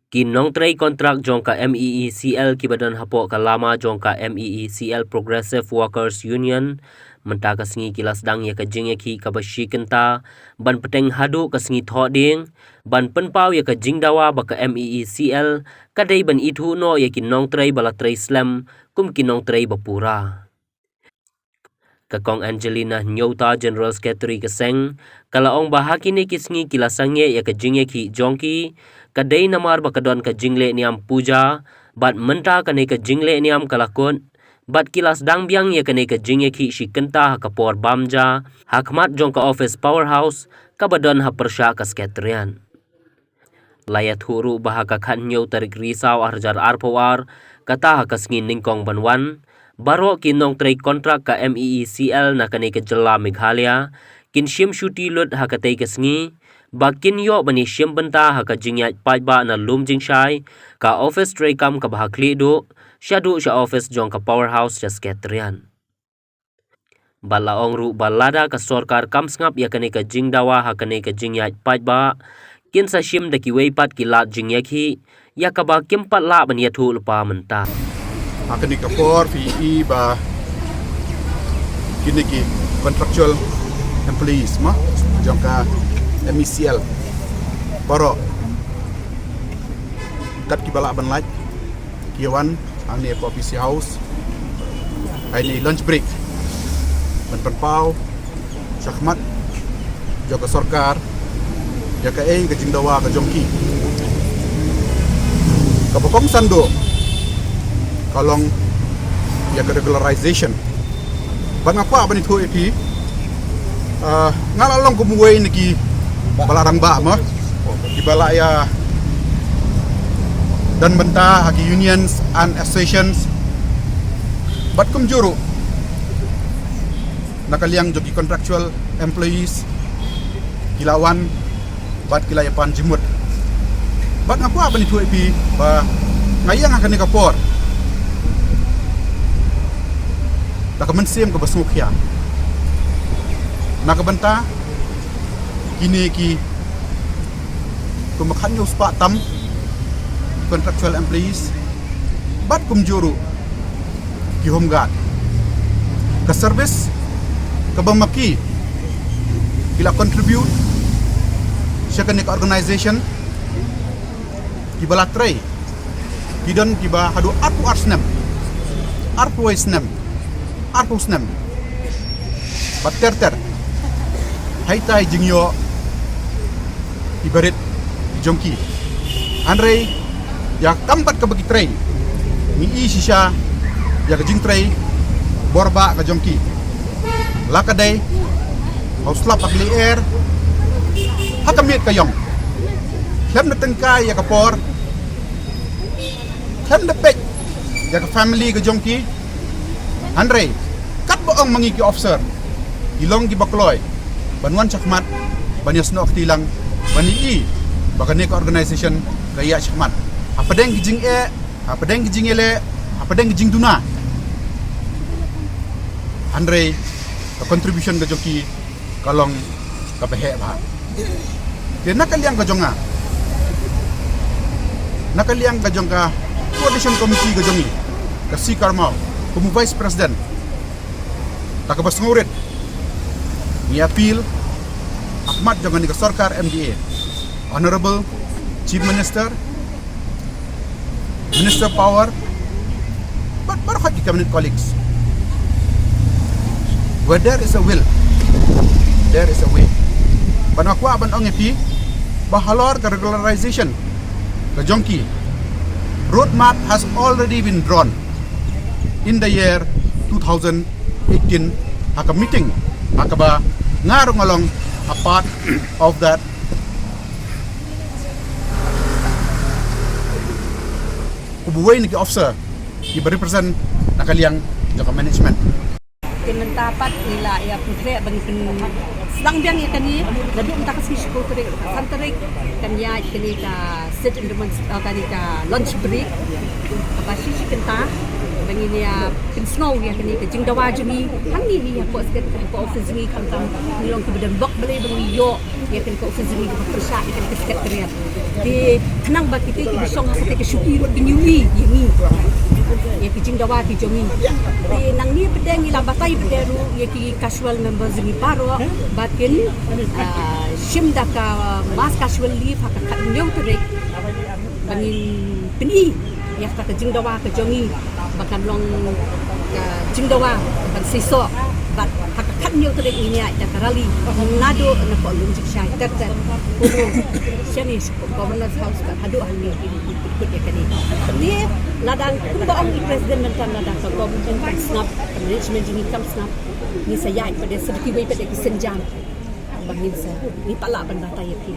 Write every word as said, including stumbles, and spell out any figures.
Ki nongtrei kontrak jong ka M E E C L kiba don hapoh ka lama jong ka M E E C L Progressive Workers Union mynta ka sngi ki la sdang ïa ka jingïakhih kaba shi kynta ban pteng haduh ka sngi Thohdieng, ban pynpaw ïa ka jingdawa ba ka M E E C L ka dei ban ithuh noh ïa ki nongtrei ba la trei slem kum ki nongtrei ba pura. Ka Kong Angelina Hynñiewta, General Secretary ka seng, ka la ong ba ha kine ki sngi ki la sangeh ïa ka jingïakhih jong ki, ka dei namar ba ka don ka jingleh niam puja, bad mynta kane ka jingleh niam ka la kut, bad ki la sdang biang ïa kane ka jingïakhih shi kynta ha ka por bam ja, ha khmat jong ka office Power House, kaba don ha pyrshah ka Secretariat. La ïathuh ruh ba ha ka khathynñiew tarik Risaw arhajar arphew ar, kata ha ka sngi nyngkong ban wan, baroh ki nongtrei kontrak ka M E E C L na kane ka jylla Meghalaya kin shim shuti lut ha katei ka sngi, ba kin ïoh ban ïashim bynta ha ka jingïaid paidbah na Lumjingshai, ka office treikam kaba ha Khliehduh, shaduh sha office jong ka Power House sha Secretariat. Bad la ong ruh ba lada ka sorkar kam sngap ïa kane ka jingdawa ha kane ka jingïaid paidbah, kin sa shim da kiwei pat ki lad jingïakhih, ïa kaba kim pat lah ban ïathuh lypa mynta. Ha kane ka por phi i ba kine ki contractual employees mo jong ka M E C L, baroh kat kiba lah ban lait ki wan hangne hapoh P C House ha ine i lunch break ban pynpaw shakhmat jong ka sorkar ïa kaei ka jingdawa ka jong ki. Kaba kongsan duh ka long ïa ka regularization. Bad nga kwah ban ïathuh ïa phi, ah, nga la long kum uwei na kiba la rangbah mo, kiba la ïa don bynta ha ki unions and associations. Bad kumjuh ruh na ka liang jong ki contractual employees ki la wan bad ki la ïa pan jingmut. Bad nga kwah ban ïathuh ïa phi ba nga ïeng ha kane ka por da ka mynsiem kaba sngewkhia na ka bynta kine ki kumba khathynñiew spah tam contractual employees bad kumjuh ruh ki home guard. Ka service kaba ma ki ki la contribute sha kane ka organization, kiba la trei ki don kiba haduh arphew ar snem, arphew wei snem, arphew snem. Bad ter ter ha ita i jingïoh iba rit i jong ki. Hynrei ïa ka kam bad kaba ki trei, ngi i shisha ïa ka jingtrei bor bah ka jong ki. La ka dei ha u slap ha ka lyer, ha ka miet ka ïong, khlem da tyngkai ïa ka por, khlem da peit ïa ka family ka jong ki. Hynrei katba ong ma ngi ki officer, ki long kiba kloi ban wan shakhmat, ban ïasnoh kti lang, ban ïohi ba kane ka organization ka ïaid shakhmat hapdeng ki jingeh, hapdeng ki jingïaleh, hapdeng ki jingduna. Hynrei ka contribution ka jong ki ka long kaba heh bha. Te na ka liang ka jong nga, na ka liang ka jong ka coordination committee ka jong ngi, ka C. Karmaw kum u vice president, da kaba sngewrit ngi appeal ha khmat jong kane ka sorkar M D A, Honorable Chief Minister, Minister Power, bad baroh ki cabinet colleagues. Where there is a will, there is a way. Bad nga kwah ban ong ïa phi ba halor ka regularization ka jong ki, roadmap has already been drawn in the year two thousand eighteen ha ka meeting ha kaba nga ruh nga long a part of that. Uwei na ki officer kiba represent na ka liang jong ka management. Te mynta pat ngi la ïa pynkhreh ba ngi pynsdang biang ïa kane naduh mynta ka sngi shiphew tarik, san tarik kan ïaid kane ka sit in demonst-, ah, kane ka lunch break kaba shi shi kynta. Ngi ïa pynsngew ïa kane ka jingdawa jong ngi hangne hi ha ka office jong ngi, khamtam ngi long kiba don bok balei ba ngi ïoh ïa kane ka office jong ngi kaba pyrshah ïa kane ka secretariat. Te khnang ba kita kiba shong ha kata ka shuki ruh kin ïohi ïa ngi, ïa ki jingdawa ki jong ngi. Te nangne pat ngi la batai pat ruh ïa ki casual members jong ngi baroh ba kin, ah, shim da ka mass casual leave ha ka khathynñiew tarik. Ba ngin pyni ïa kata ka jingdawa ka jong ngi ba kan long ka jingdawa ban seisoh. Bad ha ka khathynñiew tarik ngin ïaid da ka rally naduh na Kollum Jingshai ter ter, kumno shane sha Governor's House bad haduh hangne. Kut ïa kane, ne lada kumba ong i president mynta, lada ka government kam sngap, ka management jong ngi kam sngap, ngi sa ïaid pat da sa kiwei pat da ki sienjam ba ngin sa, ngi pat lah ban batai ïa phi.